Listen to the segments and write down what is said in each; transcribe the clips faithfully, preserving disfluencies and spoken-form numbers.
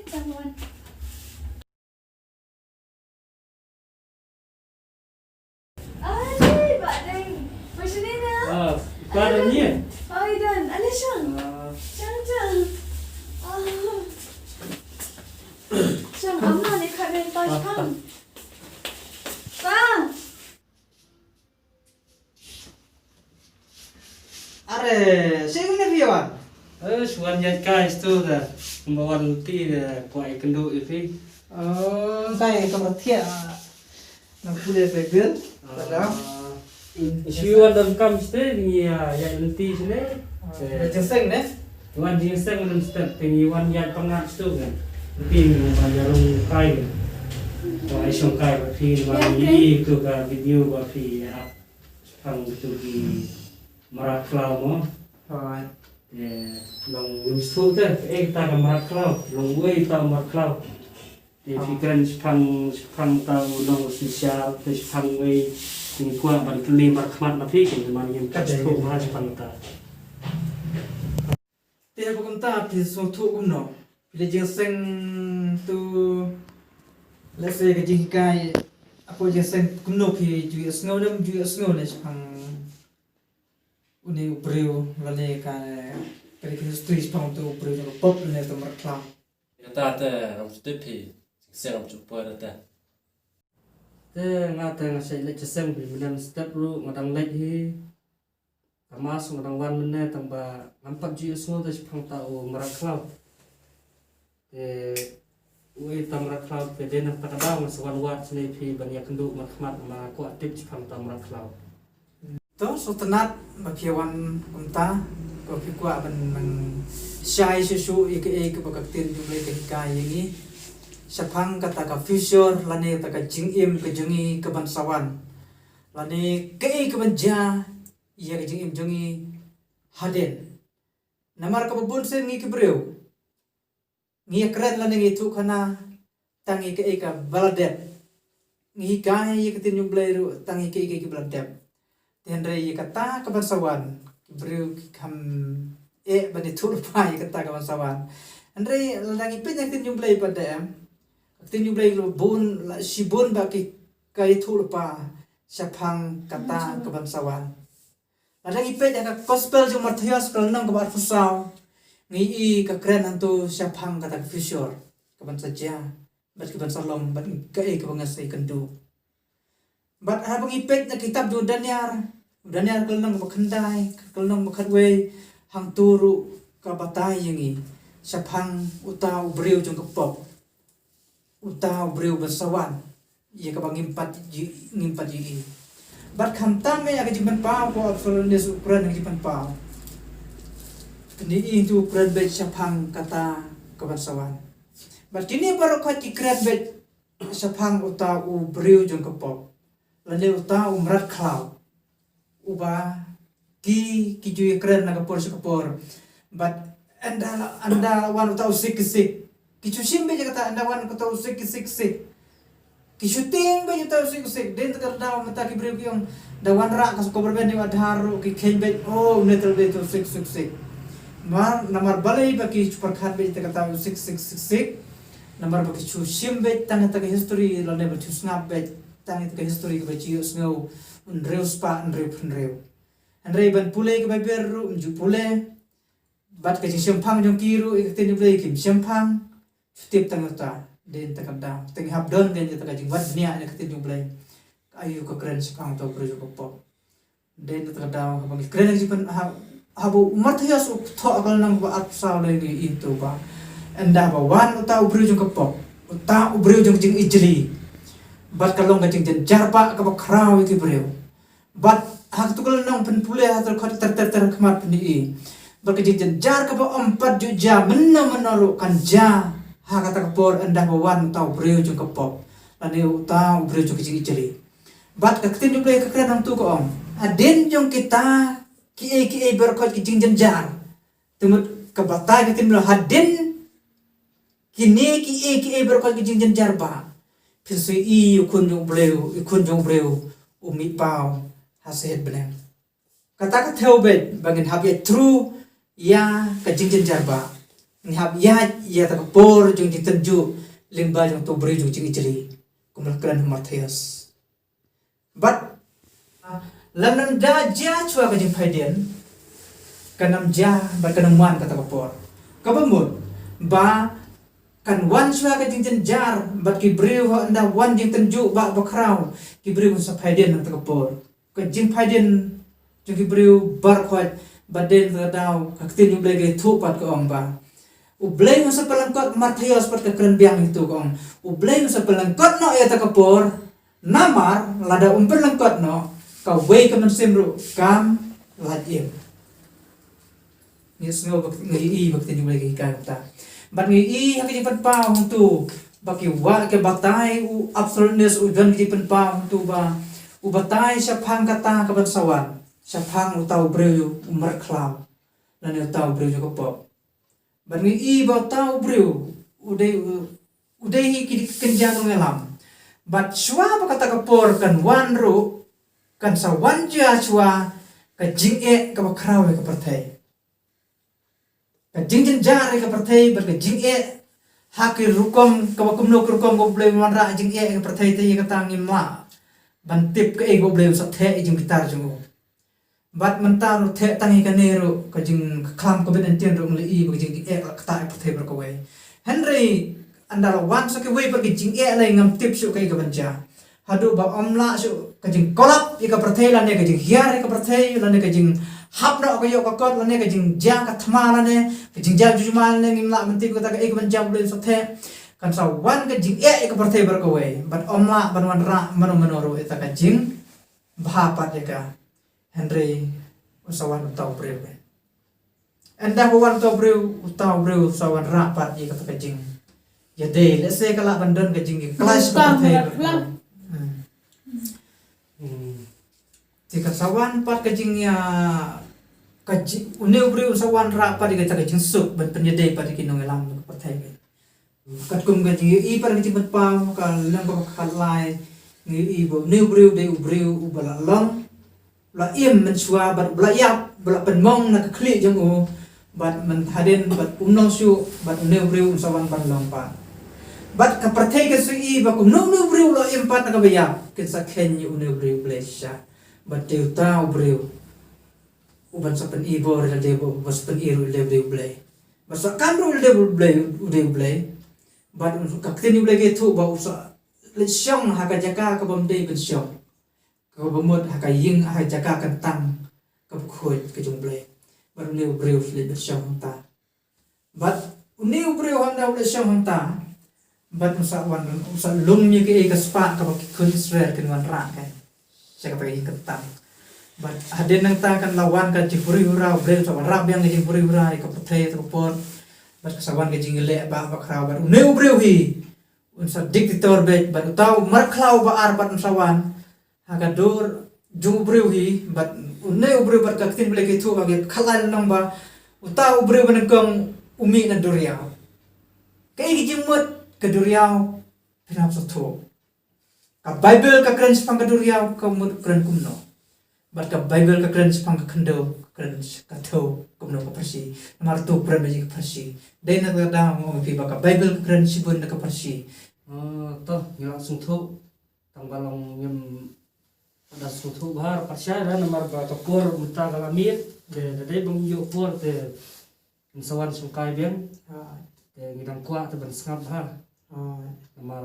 Ai, Bah Deng. Ba shane na. Ah, ka da ni. Ai, dan. Ale shang. Ah. Shang, shang. Ah. Shang, am na ni ka ren pa shang. Pa. Are, shi kumne phi wan? Eh, shu wan ïaid kai stu da. Kumba wan lynti da kwah ïakynduh ïa phi. Oh, kai kam thiah. Nang pule Baibl. Ah. Shu wan donkam ste ngi ïa, ïaid lynti sne. Ah, eh, jingïaseng ne? Wan jingïaseng mynstep te ngi wan ïaid pyngngad stu kan. Lynti ngi wan ïarung kai kan. Wan ai shong kai bad phi wan ïohi tu ka video ba phi ïarap. Shaphang tu ki mrad khlaw mo. Hooid. Te long ïohsngew te, eh, ta ka mrad khlaw, long uei ta u mrad khlaw. Te phi kren shaphang, shaphang ta u nongsynshar, te shaphang uei, ngi kwah ban kylli markhmat na phi, te man ngim pat sngewthuh bha shaphang ta. Te haba kumta phi sngewthuh kumno? Phi leit jingïaseng tu, let's say ka jinghikai, hapoh jingïaseng kumno phi ju ïohsngew ne, ju ïohsngew ne shaphang une u briew lane ka, ka dei ka history shaphang uto u briew jong ka pop lane uto u mrad khlaw. Kata te ngam shu tip hi, jingïaseng ngam shu poi kata. Te nga te nga shait leit jingïaseng phi mynne mynstep ruh nga dang leit hi. Ka mass nga dang wan mynne tang ba ngam pat ju ïohsngew te shaphang ta u mrad khlaw. Te uei ta mrad khlaw te dei na kata ka daw nga sa wan wad shane phi ban ïakynduh markhmat, ma kwah tip shaphang ta mrad khlaw. To sngewtynnat ba phi wan kumta, ko phi kwah ban nang shai shuh shuh ïa kaei kaba ka ktien jong U Blei ka hikai ïa ngi shaphang kata ka future lane kata ka jingim ka jong ngi kaban sa wan, lane kaei kaban jia ïa ka jingim jong ngi hadien. Namar kaba bun sien ngi ki briew ngi ïakren lane ngi ïathuh khana tang ïa kaei kaba la dep. Ngi hikai ïa ka ktien jong U Blei ruh tang ïa kaei kaei kaba la dep. Te hynrei ïa kata kaban sa wan, ki briew ki kham eh ban ïathuh lypa ïa kata kaban sa wan. Hynrei lada ngi peit na ka ktien jong U Blei pat, em, ka ktien jong U Blei la bun, la shibun ba ki, ka ïathuh lypa shaphang kata kaban sa wan. Lada ngi peit ha ka gospel jong u Mathaios ka lynnong kaba arphew saw, ngi i ka kren hangto shaphang kata ka future kaban sa jia bad kaban sa long bad kaei kaba ngi sa ïakynduh. Bad haba ngi peit na ka kitab jong u Daniel, u Daniel ka lynnong kaba khyndai, ka lynnong kaba khatwei, hangto ruh ka batai ïa ngi shaphang uta u briew jong ka pop, uta u briew ban sa wan, ïa kaba ngim pat ju, ngim pat ju i. Bad khamtam eh ha ka jingpynpaw, ko Apolonius u kren ha ka jingpynpaw. Kane i tu u kren beit shaphang kata kaban sa wan. Bad kine baroh khoit ki kren beit shaphang uta u briew jong ka pop, lane uta u mrad khlaw. Uba ki, ki ju ïakren na ka por sha ka por. Bad ynda la, ynda la wan uta u six six six, ki shu shim beit ïa kata, ynda wan uta u six six six, ki shu tieng beit ïa uta u six six six. Dei na kata ka daw mynta ki briew ki ong, da wanrah ka government ïa u Aadhaar ruh ki kheiñ beit, oh, une te la dei uta u six six six. Namar, namar balei ba ki shu pyrkhat beit ïa kata u six six six six? Namar ba ki shu shim beit tang ïa kata ka history, lane ba ki shu sngap beit tang ïa kata ka history kaba ju ïohsngew hynriew spah hynriew phew hynriew. Hynrei ban pule ïa ka Baibl ruh ym ju pule. Bad ka jingshemphang jong ki ruh ïa ka ktien U Blei kim shemphang. Shu tip tang ïa uta, dei na kata ka daw. Te ngi hap don kane kata ka jingwad bniah ïa ka ktien U Blei. Aïu ka kren shaphang uta u briew jong ka pop. Dei na kata ka daw haba ngi kren ïa ka jingpyn, ha, haba u Mathaios u thoh ha ka lynnong kaba arphew saw lei ngi i to ba ynda haba wan uta u briew jong ka pop, uta u briew jong ka jingijli, bad ka long ka jingjynjar ba kaba khraw ïa ki briew. Bad ha kato ka lynnong phin pule ha kato ka dkhot ter ter ter ha khmat phin i. Bad ka jingjynjar kaba ym pat ju jia mynno mynno ruh kan jia ha kata ka por ynda ba wan uta u briew jong ka pop, lane uta u briew jong ka jingijli. Bad ka ktien U Blei ka kren hangto ka ong, hadien jong kita kiei kiei baroh khoit ki jingjynjar. Te mut ka batai ka ktien U Blei hadien kine kiei kiei baroh khoit ki jingjynjar ba, phin sa i u Khun jong u briew, u Khun jong u briew u mih paw ha sahit bneng. Kata ka thew beit ba ngin hap ïa through ïa ka jingjynjar ba. ngi hap ïaid ïa kata ka por jong jingtynjuh lyngba jong uto u briew jong jingisih, kumba la kren u Mathaios. Bad, ah, lada ym da jia shuwa ka jingphaidien, kan ym jia bad kan ym wan kata ka por. Kaba mut ba kan wan shuwa ka jingjynjar, bad ki briew haba wan jingtynjuh ba bakhraw, ki briew kin sa phaidien ha kata ka por. Ka jingphaidien jong ki briew baroh khoit, bad dei na kata ka daw ka ktien U Blei ka ïathuh pat ka ong ba U Blei un sa pynlyngkot. Mathaios pat ka kren biang ïa kata, ka ong U Blei un sa pynlyngkot noh ïa kata ka por, namar lada um pynlyngkot noh, kawei ka mynsiem ruh kam lait im. Ngi sngew ba, ngi i ba ka ktien U Blei ka hikai kumta. Bad ngi i ha ka jingpynpaw hangto ba ki wah, ki batai u Absalom u don ka jingpynpaw hangto ba u batai shaphang kata kaban sa wan, shaphang uta u briew u markhlaw lane uta u briew jong ka pop. Bad ngi i ba uta u briew u dei u, u dei hi ki kynja nongïalam. Bad shuwa ba kata ka por kan wan ruh, kan sa wan jia shuwa ka jingeh kaba khraw ïa ka pyrthei. Ka jingjynjar ïa ka pyrthei bad ka jingeh ha ki rukom kaba kumno ki rukom, kaba U Blei un wanrah jingeh ïa ka pyrthei te, ïa kata ngim lah ban tip kaei kaba U Blei un sa theh ïa jingbitar jong u. Bad mynta ruh theh tang ïa kane ruh, ka jingkhlam covid nineteen ruh ngi la i ba ka jingeh ka ktah ïa ka pyrthei baroh kawei. Hynrei ynda la wan sa kiwei pat ki jingeh lei, ngam tip shuh kaei kaban jia. Haduh ba ym lah shuh ka jingkollap ïa ka pyrthei lane ka jinghiar ïa ka pyrthei lane ka jinghap noh ka ïoh ka kot lane ka jingjia ka thma lane ka jingjia jujma lane ngim lah ban tip kata kaei kaban jia, U Blei un sa theh. Kan sa wan ka jingeh ïa ka pyrthei baroh kawei bad ym lah ban wanrah mano mano ruh ïa kata ka jingbha pat ïa ka. Hynrei un sa wan uta u briew. Ynda ba wan uta u briew, uta u briew un sa wanrah pat ïa kata ka jingïadei. Lehse ka lah ban don ka jingïakhlaiñ ka pyrthei. Hmm. Hmm. Te kan sa wan pat ka jingïa, ka jing, une u briew un sa wanrah pat ïa kata ka jingsuk ban pynïadei pat ïa ki nongïalam ka pyrthei. Katkum ka jingïohi pat ka jingpynpaw ka lynnong kaba khatlai, ngi ïohi ba une u briew dei u briew uba la long, la im mynshuwa bad uba la ïap, uba la pynmong na ka khlieh jong u, bad myn hadien bad um long shuh, bad une u briew un sa wan ban long pat. Bad ka pyrthei kan sa ïohi ba kumno une u briew u la im pat na kaba ïap, kin sa kheiñ ïa une u briew Blei shisha. Bad dei uta u briew uban sa pyni bor ïa lade, uban sa pyni ruh ïa lade u dei u Blei. Bad sa kam ruh ïa lade u Blei, u dei u Blei. Bad ka ktien U Blei ka ïathuh ba u sa leit shong ha ka jaka kaba ym dei ban shong, kaba mut ha ka ïing, ha ka jaka kyntang kaba khuid ka jong U Blei. Bad une u briew u sa leit ban shong hangta. Bad une u briew hangta u leit shong hangta. Bad u sa wan, u sa lum ïa kaei ka spah kaba ki khun Israel kin wanrah ka sha kata ka ïing kyntang. Bad hadien nangta kan la wan ka jinghuri hura, u briew u sa wanrah biang ka jinghuri hura ïa ka pyrthei ha kata ka por. Bad ka sa wan ka jingïaleh ba bakhraw, bad une u briew hi un sa dictator beit, bad uta u markhlaw ba ar pat un sa wan ha ka dur jong u briew hi, bad une u briew bad ka ktien Blei ka ïathuh ha ka khatlai lynnong ba uta u briew ba nyngkong u mih na duriaw. Kaei ka jingmut ka duriaw? Phin hap sngewthuh. Ka Baibl ka kren shaphang ka duriaw, ka mut kren kumno? Bad ka Baibl ka kren shaphang ka khyndew, ka kren sh-, ka thew kumno ka pharshi? Namar to kren ba ji ka pharshi. Dei na ka daw nga ong ïa phi ba ka Baibl ka kren shibun da ka pharshi. Ah, to, ngi la sngewthuh. Tang ba long ngim da sngewthuh bha, pyrshah da namar ba ka por mynta ka la miet, te da dei ba ngim ïoh por te ngin sa wan shongkai biang. Te ngi dang kwah te ban sngap bha. Namar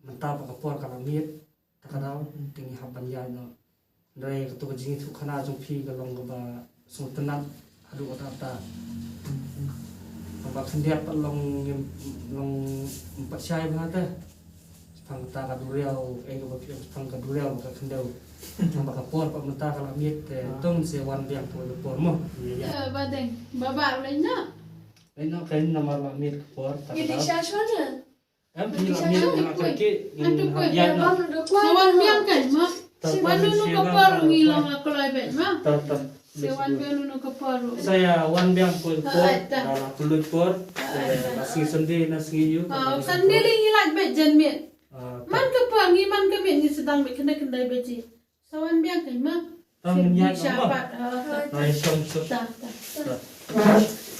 mynta ba ka por ka la miet, ta ka daw, te ngi hap ban ïaid noh. Hynrei kato ka jingïathuhkhana jong phi ka long kaba sngewtynnat haduh katta katta. Tang ba khyndiat pat long ngim, long ngim pat shai bha te shaphang kata ka duriaw, eh, kaba phi ong shaphang ka duriaw bad ka khyndew. Tang ba ka por pat mynta ka la miet te, to ngin sa wan biang kawei ka por mo. Ïa, ïa. Eh, ba deng, ba ba lei na. Lei na, kane namar la miet ka por, ta ka daw. Em, phi la miet, la kyrkieh, ngin hap ïaid noh. Sa wan biang kein ma. Wan unu ka por ngi long la kloi beit ma. Sa wan biang unu ka por. Sa ïa wan biang por por. Da la pynlut por. La sngi Sunday na sngi ïew. Sunday lei ngi lait beit janmiet. Man ka por ngi man ka miet ngi sdang beit khyndai khyndai baje. Sa wan biang kein ma. Tang ngin ïaid noh ma. Ai shong suk. Ta, ta.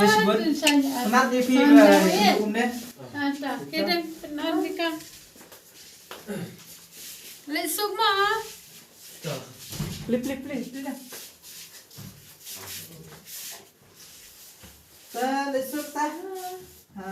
Wes bun. Penat ni phi ba um ne. Ata, kidang penat ni ka. Leh suk ma. Plip, plip, plip, plip dah. Ta leh suk ta. Ha.